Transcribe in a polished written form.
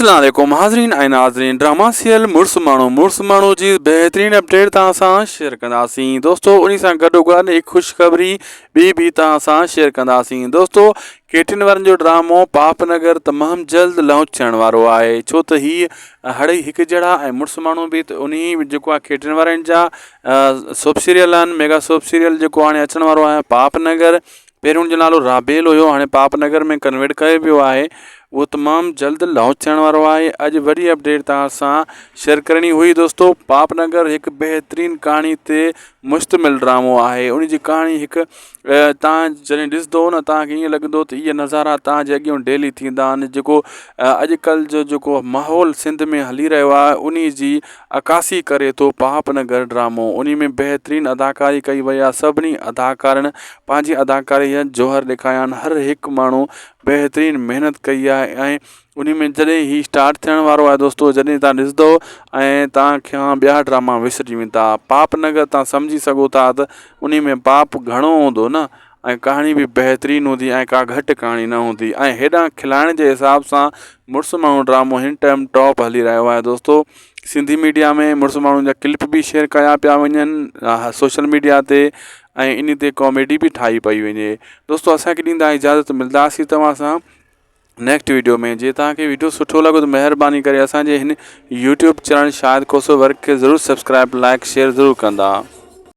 اسلام عليڪم حاضرين ۽ ناظرين ڊراما سيريل مڙس ماڻهو مڙس ماڻهو جي بهترين اپڊيٽ توهان سان شيئر ڪنداسين دوستو انهي سان گڏو گڏ هڪ خوشخبري ٻي به توهان سان شيئر ڪنداسين دوستو ڪيٽين وارن جو ڊرامو پاپ نگر تمام جلد لانچ ٿيڻ وارو آهي ڇو ته هي هڙئي هڪ جهڙا ۽ مڙس ماڻهو به ته انهي جيڪو آهي ڪيٽين وارن جا سوپ سيريل آهن ميگا سوپ سيريل جيڪو هاڻي اچڻ وارو آهي پاپ نگر پهريون ان جو نالو رابيل هيو هاڻي پاپ نگر ۾ ڪنورٽ ڪيو ويو آهي اهو تمام جلد لانچ ٿيڻ وارو آهي اڄ وڏي اپڊيٽ توهان سان شيئر ڪرڻي هئي دوستو پاپ نگر هڪ بهترين ڪهاڻي تي مشتمل ڊرامو آهي ان جي ڪهاڻي هڪ توهان جڏهن ڏسندو نه توهان کي ائين لڳندو ته اهي نظارا توهان جي اڳيان ڊيلي ٿيندا آهن جيڪو اڄڪلهه جو جيڪو ماحول سنڌ ۾ هلي رهيو آهي ان جي عڪاسي ڪري ٿو پاپ نگر ڊرامو انهي ۾ بهترين اداڪاري ڪئي وئي آهي سڀني اداڪارن پنهنجي اداڪاري جا جوهر ڏيکاريا آهن هر هڪ ماڻهو بهترين محنت ڪئي آهي ۽ انهي ۾ جڏهن هي اسٽارٽ ٿيڻ وارو آهي دوستو جڏهن تان ڏسندو ۽ تان کان ٻيا ڊراما وسري ويندا پاپ نگر تان سمجهي سگهو ٿا ته انهي ۾ پاپ گهڻو هوندو نه ۽ ڪهاڻي به بهترين هوندي ۽ ڪا گهٽ ڪهاڻي نه هوندي ۽ هيڏانهن کلائڻ جي حساب سان مڙس ماڻهو ڊرامو هن ٽائيم ٽاپ هلي رهيو آهي دوستو سنڌي ميڊيا ۾ مڙس ماڻهن جا ڪلپ به شيئر ڪيا پيا وڃن سوشل ميڊيا تي ۽ ان تي ڪاميڊي به ٺاهي پئي وڃي دوستو اسانکي ڏيندا اجازت ملداسي توهان سان نيڪسٽ ويڊيو ۾ جي توهان کي ويڊيو سٺو لڳو ته مهرباني ڪري اسان جي هن YouTube channel Shahid Khoso work کي ضرور سبسڪرائب لائڪ شيئر ضرور ڪندا.